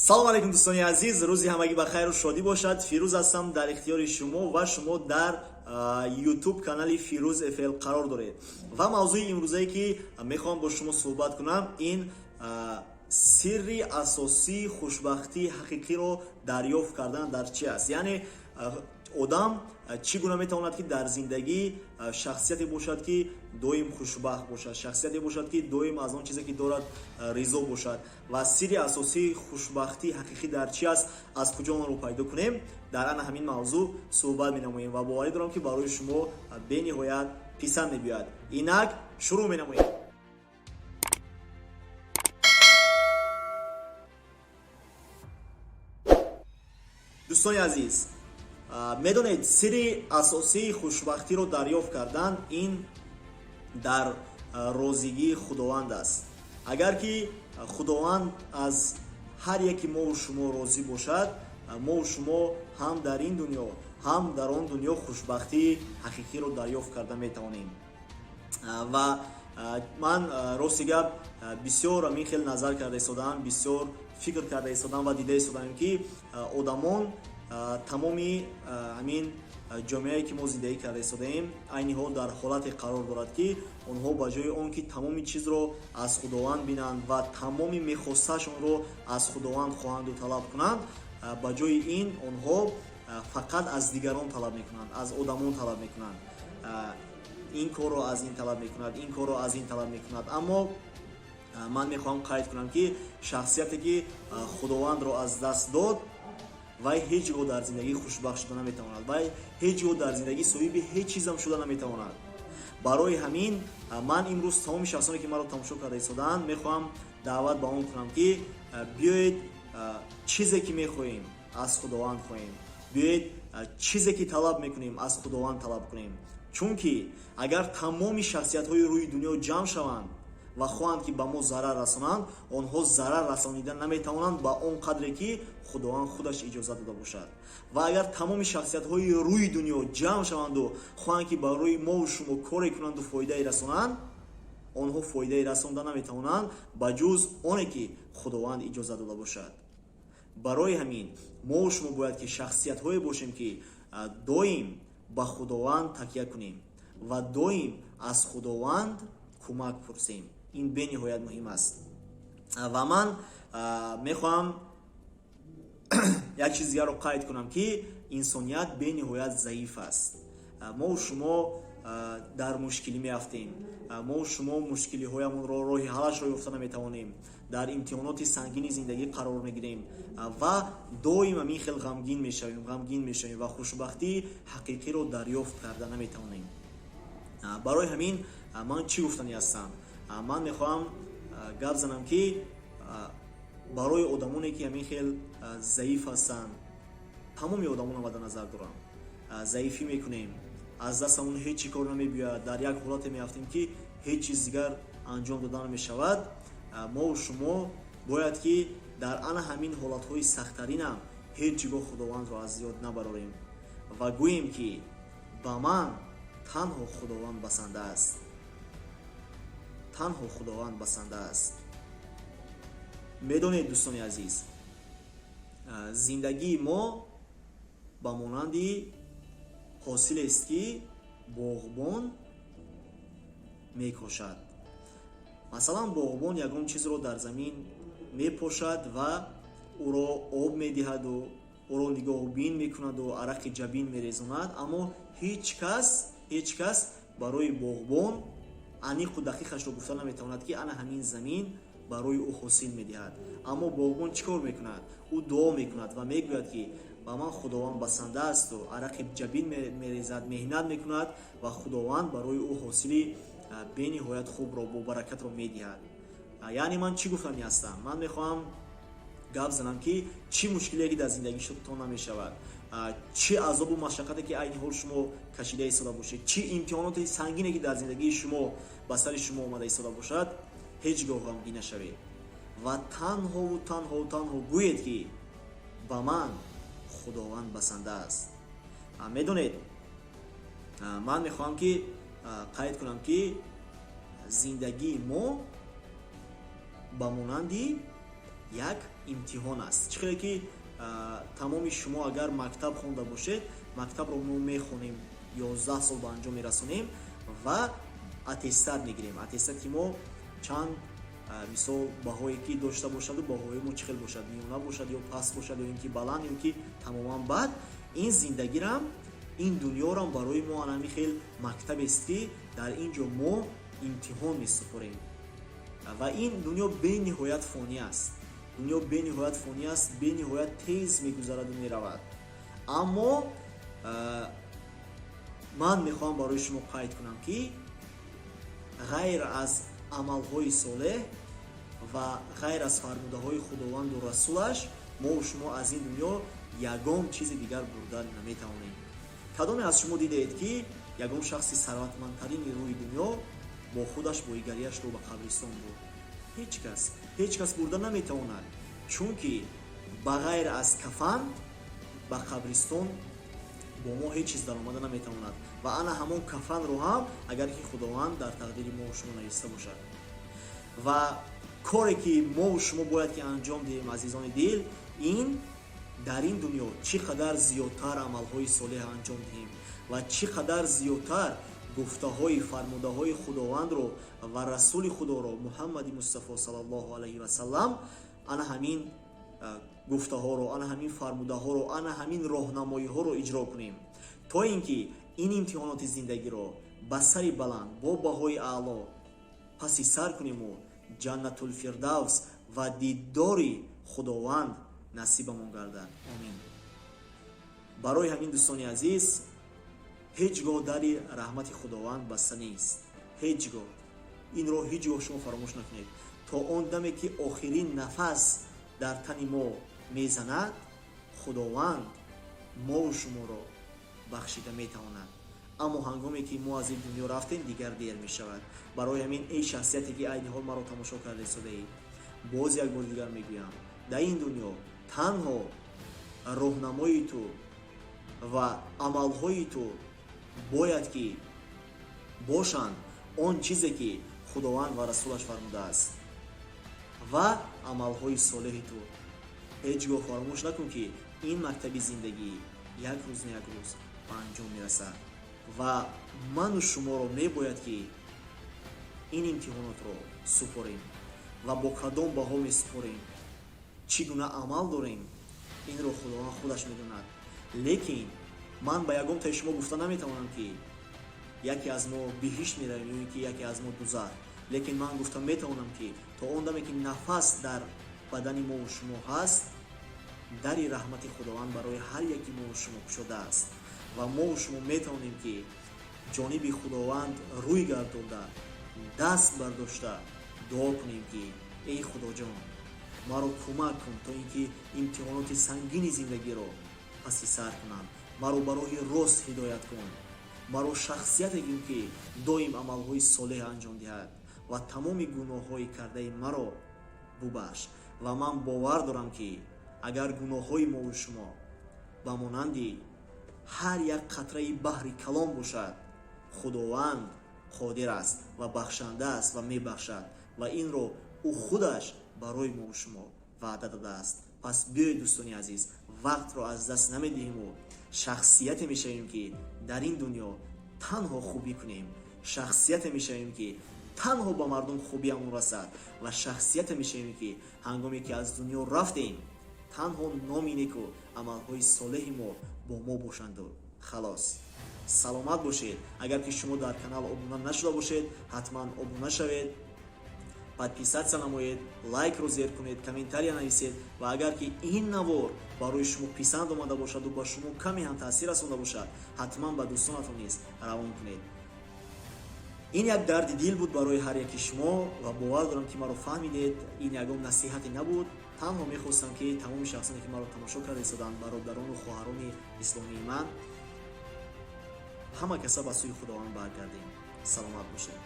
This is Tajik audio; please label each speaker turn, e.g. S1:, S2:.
S1: Салом алейкум, дӯстони азиз, рӯзи ҳамагӣ ба хайру шодӣ бошад. Фирӯз ҳастам дар ихтиёри шумо ва шумо дар Ютуб канали Фирӯз ФЛ қарор доред. Ва мавзӯи имрӯзае, ки мехоҳам бо шумо суҳбат кунам, ин сирри асосии хушбахтии ҳақиқиро дарёфт кардан дар чи аст, яъне одам чӣ гуна метавонад, ки дар зиндагӣ шахсияте бошад, ки доим хушбахт бошад, шахсияте бошад, ки доим аз он чизе, ки дорад, ризо бошад, ва сирри асосии хушбахтии ҳақиқӣ дар чи аст, аз куҷо онро пайдо кунем. Дар ана ҳамин мавзӯъ суҳбат менамоем ва боварӣ дорам, ки барои шумо бениҳоят писанд мебиёяд. Инак шурӯъ менамоем. Дӯстони азиз, медонед, сирри асосии хушбахтиро дарёфт кардан ин дар розигии Худованд аст. Агар ки Худованд аз ҳар яки мову шумо розӣ бошад, мову шумо ҳам дар ин дунё, ҳам дар он дунё хушбахтии ҳақиқиро дарёфт карда метавонем. Ва ман, рости гап, бисёр ҳамин хел назар карда истодаам, бисёр фикр карда истодаам ва дида истодаам, ки одамон, тамоми ҳамин ҷомеае, ки мо зиндагӣ карда истодаем, айни ҳол дар ҳолате қарор дорад, ки онҳо ба ҷои он ки тамоми чизро аз Худованд бинанд ва тамоми мехостаашонро аз Худованд хоҳанду талаб кунанд, ба ҷои ин онҳо фақат аз дигарон талаб мекунанд, аз одамон талаб мекунанд, ин корро аз ин талаб мекунад, ин корро аз ин талаб мекунад. Аммо ман мехоҳам қайд кунам, ки шахсияте, ки Худовандро аз даст дод, вай ҳеҷ гоҳ дар зиндагӣ хушбахт шуда наметавонад, вай ҳеҷ гоҳ дар зиндагӣ соҳиби ҳеҷ чизам шуда наметавонад. Барои ҳамин ман имрӯз тамоми шахсоне, ки маро тамошо карда истодаанд, мехоҳам даъват ба он кунам, ки биёед, чизе ки мехоҳем, аз Худованд хоҳем, биёед, чизе ки талаб мекунем, аз Худованд талаб кунем. Чунки агар тамоми шахсиятҳои рӯи дунё ҷамъ шаванд ва хоҳанд, ки ба мо зарар расонанд, онҳо зарар расонида наметавонанд ба он қадре, ки Худованд худаш иҷозат дода бошад. Ва агар тамоми шахсиятҳои рӯи дунё ҷамъ шаванду хоҳанд, ки барои мову шумо коре кунанду фоидае расонанд, онҳо фоидае расонда наметавонанд, ба ҷуз оне ки Худованд иҷозат дода бошад. Барои ҳамин мову шумо бояд ки шахсиятҳое бошем, ки доим ба Худованд такя кунем ва доим аз Худованд кӯмак пурсем. Ин бениҳоят муҳим аст. Ва ман мехоҳам як чиз дигарро қайд кунам, ки инсоният бениҳоят заиф аст. Мову шумо дар мушкилӣ меафтем, мову шумо мушкилиҳоямонро роҳи ҳаллашро ёфта наметавонем, дар имтиҳоноти сангини зиндагӣ қарор мегирем ва доим ҳамин хел ғамгин мешавем, ғамгин мешавем ва хушбахтии ҳақиқиро дарёфт карда наметавонем. Барои ҳамин ман чӣ гуфтанӣ ҳастам? Ман мехоҳам гап занам, ки барои одамоне, ки ҳамин хел заиф ҳастанд, тамоми одамонро мадда назар дорам, заифӣ мекунем, аз дастамон ҳеҷ чӣ кор намебиёяд, дар як ҳолате меафтем, ки ҳеҷ чиз дигар анҷом дода намешавад, мову шумо бояд ки дар ана ҳамин ҳолатҳои сахттаринам ҳеҷ гоҳ Худовандро аз ёд набарорем ва гӯем, ки ба ман танҳо Худованд басанда аст, танҳо Худованд басанда аст. Медонед, дӯстони азиз, зиндагии мо ба монанди ҳосилест, ки боғбон мекошад. Масалан, боғбон ягон чизро дар замин мепошад ва ӯро об медиҳаду ӯро нигоҳубин мекунаду арақи ҷабин мерезонад, аммо ҳеҷ кас барои боғбон аниқу дақиқашро гуфта наметавонад, ки ана ҳамин замин барои ӯ ҳосил медиҳад. Аммо боғбон чӣ кор мекунад? Ӯ дуо мекунад ва мегӯяд, ки ба ман Худованд басанда асту арақи ҷабин мерезад, меҳнат мекунад ва Худованд барои ӯ ҳосили бениҳоят хубро, бобаракатро медиҳад. Яъне ман чӣ гуфтанӣ ҳастам? Ман мехоҳам гап занам, ки чӣ мушкиле ки дар зиндагиштон намешавад, чӣ азобу машаққате ки айни ҳол шумо кашида истода бошед, чӣ имтиҳоноти сангине ки дар зиндагии шумо ба сари шумо омада истода бошад, ҳеҷ гоҳ ғамгин нашавед ва танҳову танҳову танҳо гӯед, ки ба ман Худованд басанда аст. Медонед, ман мехоҳам ки қайд кунам, ки зиндагии мо ба монанди як Имтиҳон аст. Чӣ хеле ки тамоми шумо агар мактаб хонда бошед, мактабро мо мехонем, 11 сол ба анҷом мерасонем ва аттестат мегирем. Аттестати мо чанд, мисол, баҳое ки дошта бошаду баҳои мо чӣ хел бошад, миёна бошад ё паст бошад, ё ин ки баланд, ё ки тамоман бад, ин зиндагирам, ин дунёрам барои мо анами хел мактабест, ки дар ин ҷо мо имтиҳон месупорем. Ва ин дунё бениҳоят фонӣ аст. Дунё бениҳоят фонӣ аст, бениҳоят тез мегузараду меравад. Аммо ман мехоҳам барои шумо қайд кунам, ки ғайр аз амалҳои солеҳ ва ғайр аз фармудаҳои Худованду Расулаш, мову шумо аз ин дунё ягон чизи дигар бурда наметавонем. Кадоме аз шумо дидаед, ки ягон шахси сарватмандтарини рӯи дунё бо худаш боигариашро ба қабристон бурд? Ҳеҷ кас, ҳеҷ кас бурда наметавонад, чунки ба ғайр аз кафан ба қабристон бо мо ҳеҷ чиз даромада наметавонад. Ва ана ҳамон кафанро ҳам, агар ки Худованд дар тақдири мову шумо нависта бошад. Ва коре ки мову шумо бояд ки анҷом диҳем, азизони дил, ин дар ин дунё чӣ қадар зиёдтар амалҳои солеҳ анҷом диҳем ва чӣ қадар зиёдтар гуфтаҳои, фармудаҳои Худовандро ва Расули Худоро, Муҳаммади Мустафо саллаллоҳу алайҳи васаллам, ана ҳамин гуфтаҳоро, ана ҳамин фармудаҳоро, ана ҳамин роҳнамоиҳоро иҷро кунем, то ин ки ин имтиҳоноти зиндагиро ба сари баланд бо баҳои аъло паси сар кунему Ҷаннатулфирдавс ва дидори Худованд насибамон гардад. Омин. Барои ҳамин, дӯстони азиз, ҳеҷ гоҳ дари раҳмати Худованд баста нест. Ҳеҷ гоҳ инро ҳеҷ гоҳ шумо фаромӯш накунед. То он даме ки охирин нафас дар тани мо мезанад, Худованд мову шуморо бахшида метавонад. Аммо ҳангоме ки мо аз ин дунё рафтем, дигар дер мешавад. Барои ҳамин, эй шахсияте ки айни ҳол маро тамошо карда истодаед, боз як бори дигар мегӯям: дар ин дунё танҳо роҳнамои ту ва амалҳои ту бояд ки бошанд он чизе ки Худованд ва Расулаш фармудааст ва амалҳои солеҳи ту. Ҳеҷ гоҳ фаромӯш накун, ки ин мактаби зиндагӣ як рӯз на як рӯз ба анҷом мерасад ва ману шуморо мебояд ки ин имтиҳонотро супорем. Ва бо кадом баҳо месупорем, чӣ гуна амал дорем, инро Худованд худаш медонад. Лекин ман ба ягон таи шумо гуфта наметавонам, ки яке аз мо биҳишт меравем ё ин ки яке аз мо дузах. Лекин ман гуфта метавонам, ки то он даме ки нафас дар бадани мову шумо ҳаст, дари раҳмати Худованд барои ҳар яки мову шумо кушодааст ва мову шумо метавонем, ки ҷониби Худованд рӯй гардонда, даст бардошта дуо кунем, ки эй Худоҷон, маро кӯмак кун, то ин ки имтиҳоноти сангини зиндагиро паси сар кунам. Маро ба роҳи рост ҳидоят кун. Маро шахсияте кун, ки доим амалҳои солеҳ анҷом диҳад, ва тамоми гуноҳҳои кардаи маро бубахш. Ва ман бовар дорам, ки агар гуноҳҳои мову шумо ба монанди ҳар як қатраи баҳри калон бошад, Худованд қодир аст ва бахшанда аст ва мебахшад. Ва инро ӯ худаш барои мову шумо ваъда додааст. Пас биёед, дӯстони азиз, вақтро аз даст намедиҳиму шахсияте мешавем, ки дар ин дунё танҳо хубӣ кунем, шахсияте мешавем, ки танҳо ба мардум хубиамон расад, ва шахсияте мешавем, ки ҳангоме ки аз дунё рафтем, танҳо номи неку амалҳои солеҳи мо бо мо бошанду халос. Саломат бошед. Агар ки шумо дар канал обуна нашуда бошед, ҳатман обуна шавед, подписаться намоед, лайкро зер кунед, комментария нависед. Ва агар ки ин навор барои шумо писанд омада бошаду ба шумо каме ҳам таъсир расонда бошад, ҳатман ба дӯстонатон низ равон кунед. Ин як дарди дил буд барои ҳар яки шумо ва бовар дорам, ки маро фаҳмидед. Ин ягон насиҳате набуд, танҳо мехостам, ки тамоми шахсоне ки маро тамошо карда истоданд, бародарону хоҳарони исломии ман, ҳама каса ба сӯи Худованд баргардем. Саломат бошед.